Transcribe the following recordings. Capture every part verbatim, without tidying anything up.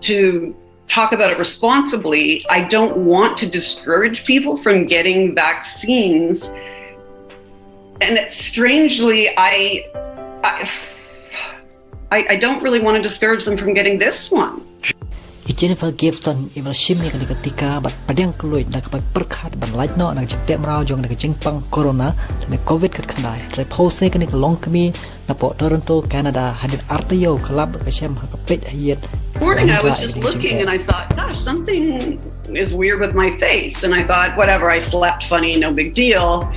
To talk about it responsibly, I don't want to discourage people from getting vaccines. And it, strangely, I, I, I, I don't really want to discourage them from getting this one. I Jennifer Gibson i ba la shim ïa kane ka tika bad pdiang kylluid na kaba pyrkhat ban lait noh na ka jingteh mraw jong kane ka jingpang corona lane COVID khatkhyndai. Hynrei phew sngi kane ka longkmie napoh Toronto, Canada, hadien artaïew ka lap ka shem ha ka peit ha ïit. Morning, I was just looking and I thought, gosh, something is weird with my face. And I thought, whatever, I slept funny, no big deal.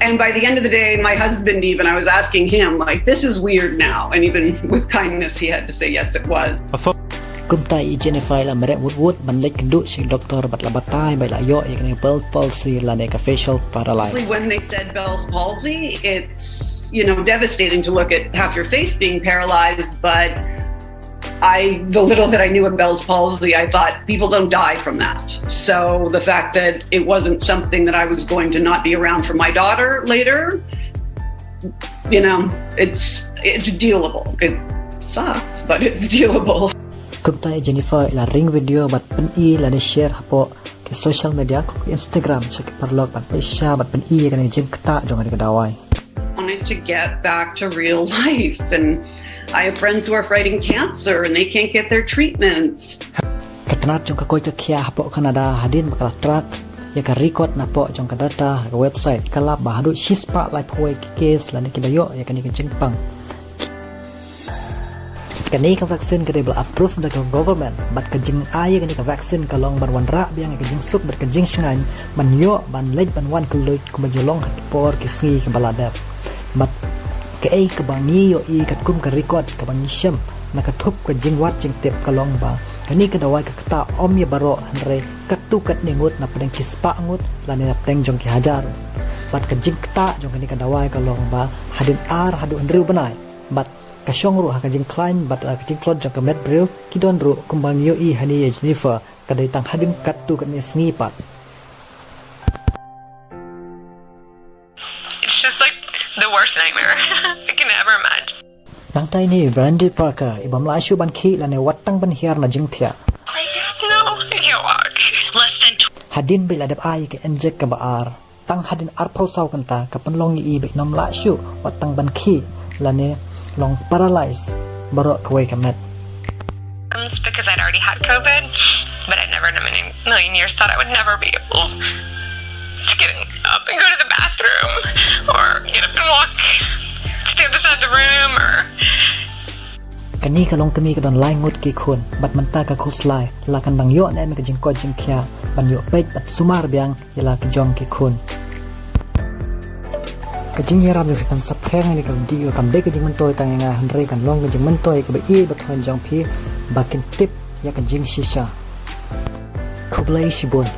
And by the end of the day, my husband even, I was asking him, like, this is weird now. And even with kindness, he had to say, yes, it was. Kumta i Jennifer i la mareh wut wut ban leit kynduh sha ki doktor bad la batai ba i la ïoh ïa kane ka Bell's palsy lane ka facial paralysis. When they said Bell's palsy, it's, you know, devastating to look at half your face being paralyzed, but I, the little that I knew of Bell's palsy, I thought people don't die from that. So the fact that it wasn't something that I was going to not be around for my daughter later, you know, it's it's dealable. It sucks, but it's dealable. Kumta i Jennifer i la ring video bad pyni lane share hapoh ki social media kum ki Instagram sha ki paralok ban peit sha bad pyni ïa kane ka jingktah jong kane ka dawai. Wanted to get back to real life, and I have friends who are fighting cancer and they can't get their treatments. Ka tnat jong ka koit ka khiah hapoh Canada hadien ba ka la track ïa ka record napoh jong ka data ha ka website ka lap ba haduh shispah laiphew wei ki case lane ki ba ïoh ïa kane ka jingpang. Kane ka vaccine ka dei ba la approve da ka government bad ka jingai ïa kane ka vaccine ka long ban wanrah biang ïa ka jingsuk bad ka jingshngaiñ ban ïoh ban leit ban wan kylluid kumba ju long ha ki por ki sngi kiba la dep. Bad kaei kaba ngi ïohi katkum ka record kaba ngi shem na ka thup ka jingwad jingtip ka long ba kane ka dawai ka ktah ym ïa baroh hynrei katto katne ngut na pdeng ki spah ngut lane na pdeng jong ki hajar. Bad ka jingktah jong kane ka dawai ka long ba hadien ar haduh hynriew bnai bad ka shong ruh ha ka jingkhlaiñ bad ka jingtlot jong ka met briew ki don ruh kumba ngi ïohi hangne ïa Jennifer ka dei tang hadien katto katne sngi pat. It's just like the worst nightmare I can ever imagine. Nangta ine i Brandy Parker i bym lah shuh ban khih lane wat tang ban hiar na jingthiah. No, I can't walk. Less than tw- Hadien ba i la dep ai ka injek kaba ar, tang hadien arphew saw kynta ka pynlong ïa i ba i nym lah shuh wat tang ban khih lane long paralyze baroh kawei ka met. Because I'd already had COVID, but I never in a million, million years thought I would never be able to get up and go to the bathroom or get up and walk to the other side of the room or Kane ka longkmie ka don lai ngut ki khun bad mynta ka khuslai la kan dang ïoh ne em ka jingkoit jingkhiah ban ïoh peit bad sumar biang ïa la ki jong ki khun. Ka jingïarap jong phi kan saphriang ïa kane ka video kam dei ka jingmyntoi tang ïa nga hynrei kan long ka jingmyntoi kaba ïeit bad thon jong phi ba kin tip ïa ka jingshisha. Khublei shibun.